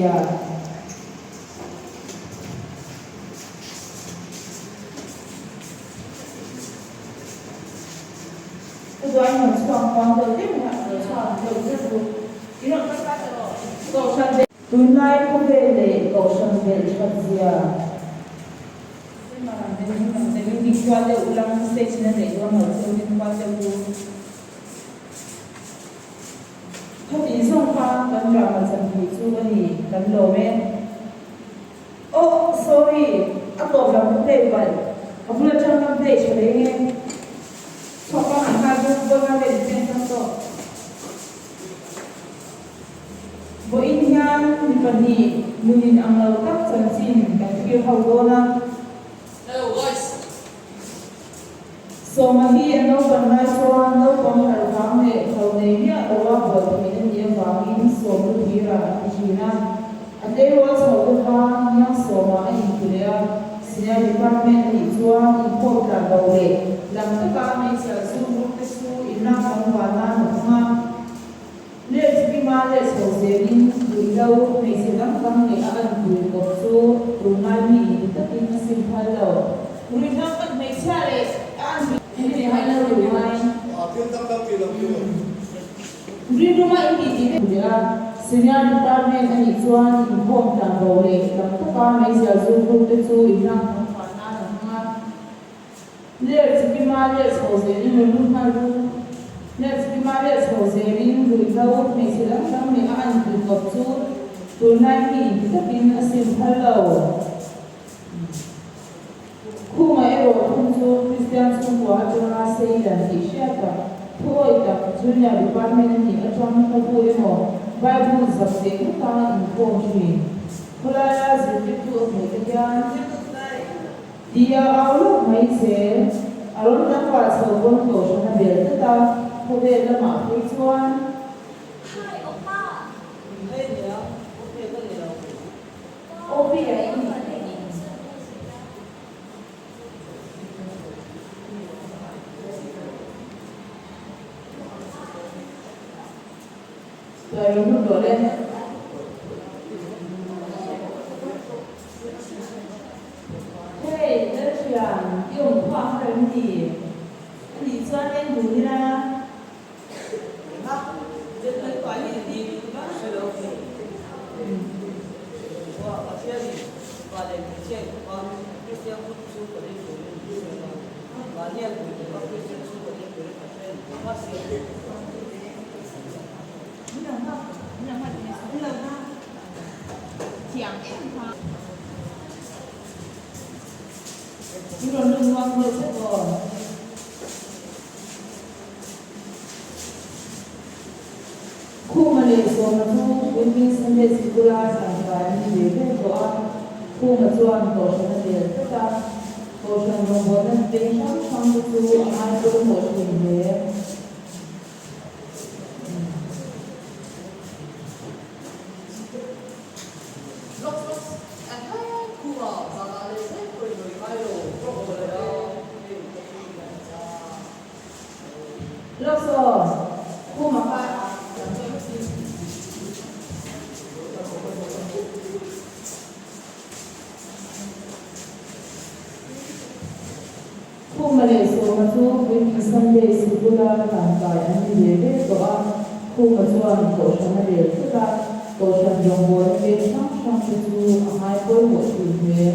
zia. Ka duai rawn chhuak muang deuh deuh a, rawn chhuak deuh deuh bawk. I rawn kal ta rawh. Kohhran belh. Tunlai khawvel leh kohhran belh that zia. Sema lam deuh in lam deuh in ding kual deuh ulang stage in a neih dawn lo cheu ding kual deuh u. Khati zawng kha kan drama chan thei chu a ni kan lawm e. Oh sorry a tawp lam ka play palh a bul atang kan play tha reng e. Chhuak pang an nghal chu bawi nga vel in peng tan tawh. Vawiin hian mi pahnih nun in ang lo tak chanchin kan thlir ho dawn a. Hello guys! Sawma hi a naupan lai chuan naupang harh vang leh hlo nei miah loa buai theih a nih avangin Sawmlu Hira a ti thin a. A tleirawl chho deuh a, Niang Sawma a inti leh a. Senior Department a nih chuan inkhawm tlan lo leh lam taka hmeichhia chu group te chu inlak tlangval nan a hmang a. Leh chukima leh chho zelin ruihhlo hmeichhe dang dang leh a anpui kawp chu tunlai mi inti takin a sim phal lo. Ruihhlo kan hmeichhia leh a anpui hei hai lo tunlai. Rinruma inti tih vek leh a Senior Department a nih chuan inkhawm tlan bo leh tam taka meizial zu group te chu inlak hnam fah nan a hmang a. Ler chikima ler chho zelin rawn lut nghal ru. Ler chikima ler chho zelin ruihhlo hmeichhe dang dang leh a anpui kawp chu tunlai mi inti takin a sim phal lo. Khuma erawh thung chu Kristian chhungkua atanga sei dan tih hriat tak, thuawi tak Junior Department a nih atang hlabu emaw Bible zak teh ngawta inkhawm thin. Khawlaia zirtirtu a hmuh te hian Tia au lawk mai che, a rawn tlangval chho pawn kohhran a bel tlat a, khawvel lamah phei chuan. Hi Oppa! Hei nia, Opi ka ni lo. Opi a i nih. Tuai rawn lut rawh le. Hey, Lalṭhian, i awm khuah kha rem ni? A nih chuan en dun ila. I rawn lut muang deuh vek aw. Khuma leh Sawma chu Puitling Sunday Sikula tlankai an ni ve ve tawh a, Khuma chuan Kohhran a del tlat a, Kohhran rawngbawlna peng hrang hrang te chu a ngai pawimawh thin hle. Lawk aw, khuma kha Khuma leh Sawma chu Puitling Sunday Sikula tangkai an ni ve ve tawh a, Khuma chuan Kohhran a rel tlat a, Kohhran rawngbawlna peng hrang hrang te chu a ngai pawimawh thin hle.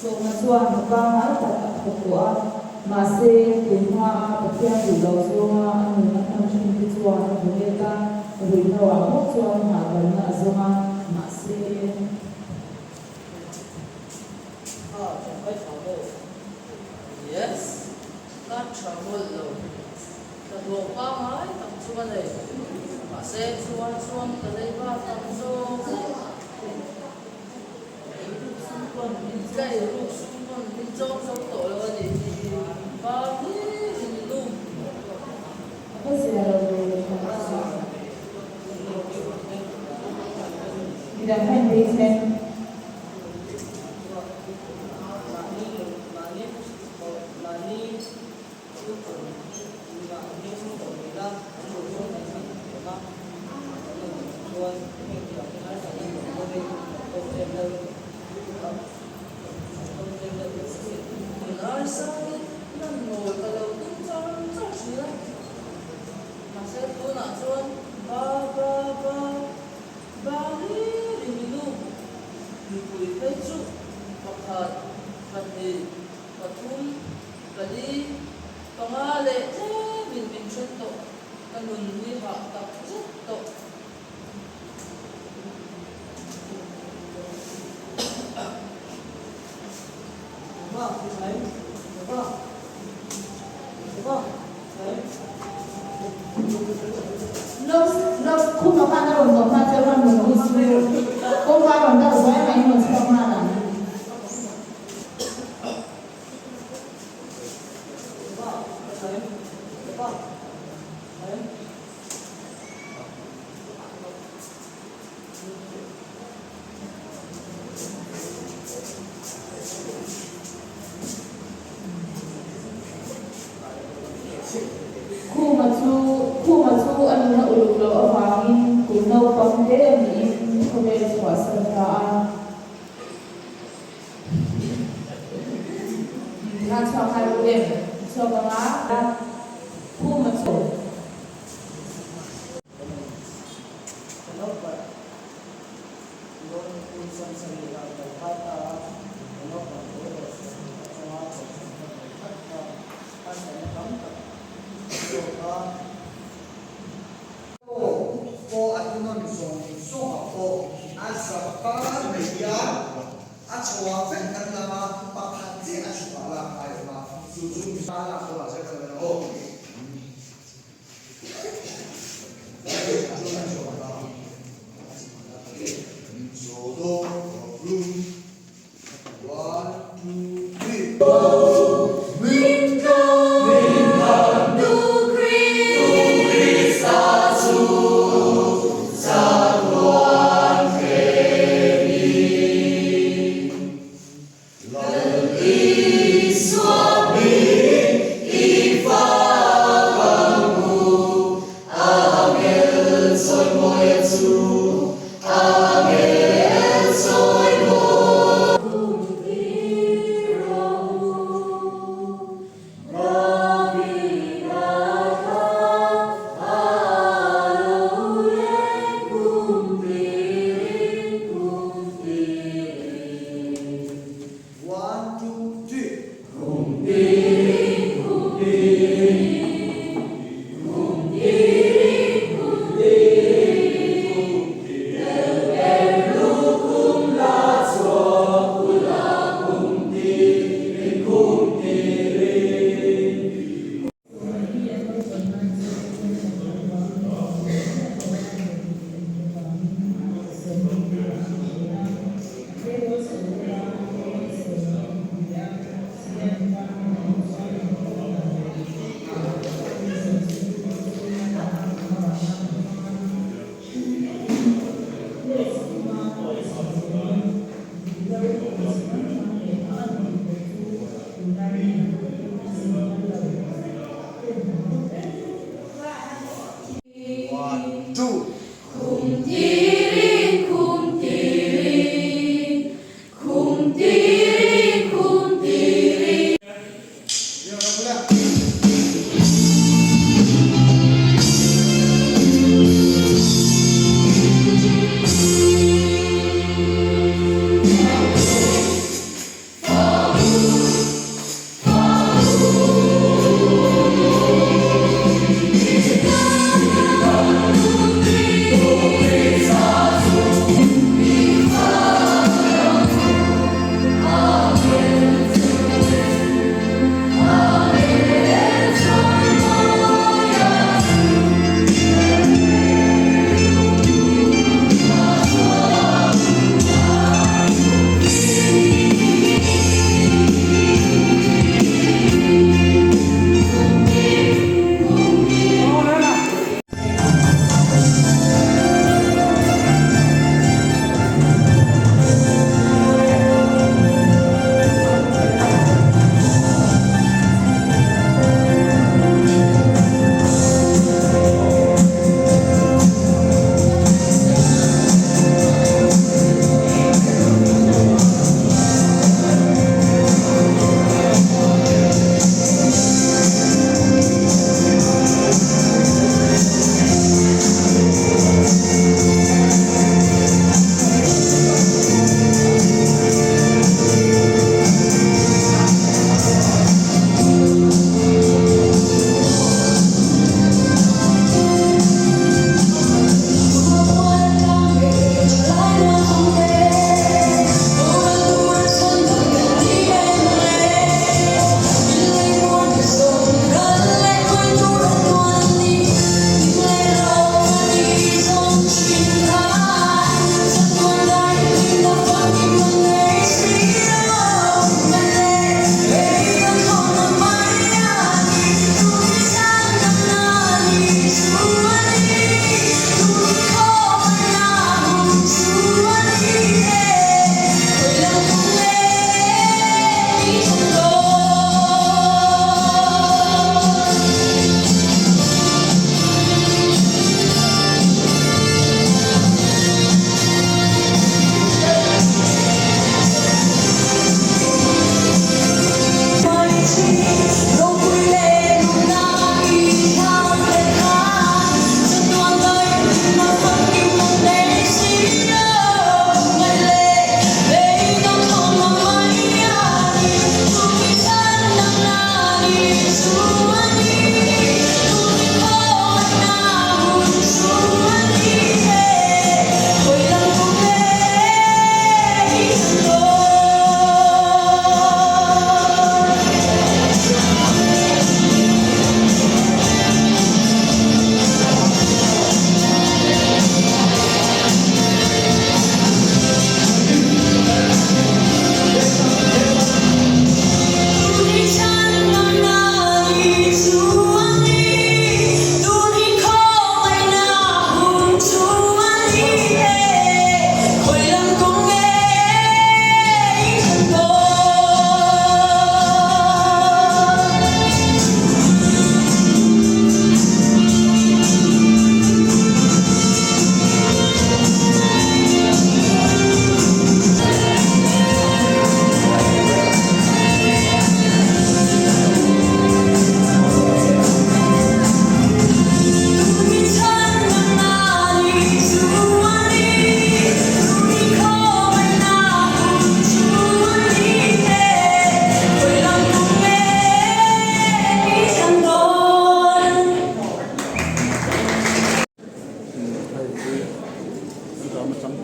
Sawma chuan hna pangngai tak a thawk tawh a, mahse, tun hmaa Pathian duh loh zawnga a nun a hman thin te chuan a hmu let a, ruihhlo-ah bawk chuan hahdamna a zawng a, mahse. Kha, ṭawngkai ṭha maw? Yes, ka ṭha mawlh lo. Hnathawh pangngai tak chu ka nei. Mahse, chuan chuan ka lei ba tam zawk daih. Ka eiruk sum pawn min chawm zo tawh lo a nih hi. Pa hlir in lum. A va zia lo ve le tha a. Midang kha in bei che. Ngaisangin lan nawi ka lo tum char char thin a, mahse tunah chuan ba ba ba ba hlir in i lum mipui phei chu pakhat pahnih pathum pali panga leh tlemin min then tawh ka nun hi hah tak zet tawh. Love love khuma khan a rawn zawh hma che khan rawn lut chu kawngka a rawn deuh zuai mai in rawn chhuak nghal ang. Khuma chu Khuma chu a nuna uluk loh avangin kum naupang hle a niin khawvel chhuahsan ta a. Tikhan chhuak nghal u em? Chhuak anga Khuma chu. Pawh a thunawn zawng zawngah pawh a zapa mai hian a chhuah vek kan lang a, pakhat chiah a chhukah lak ngai awm a, chu chu Mizo lak dawnah zet kan la aw.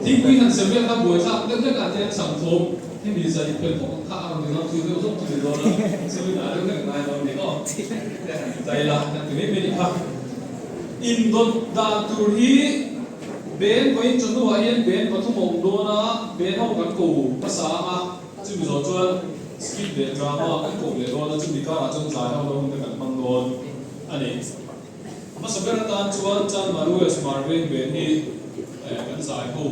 Thingpui han sem vel kha buaithlak deuh hlek ah te an sam thawm hemi zai fel bawk ang kha a rawn ni ngam thui deuh zawk chu ni dawn a, chumi ah deuh hlek a ngai dawn ni aw. Zai la kan ti mai mai ni kha. Indawt dan tur hi Ben vawiin chawhnuah hian Ben pathum a awm dawn a, Ben ho kan ko hmasa ang a, chumi zawh chuan skit leh drama kan ko leh dawn a, chumi karah chuan zai ho lo hun te kan hmang dawn a ni. Hmasa ber atan chuan Chan Marues Marveng Ben hi kan zai ho.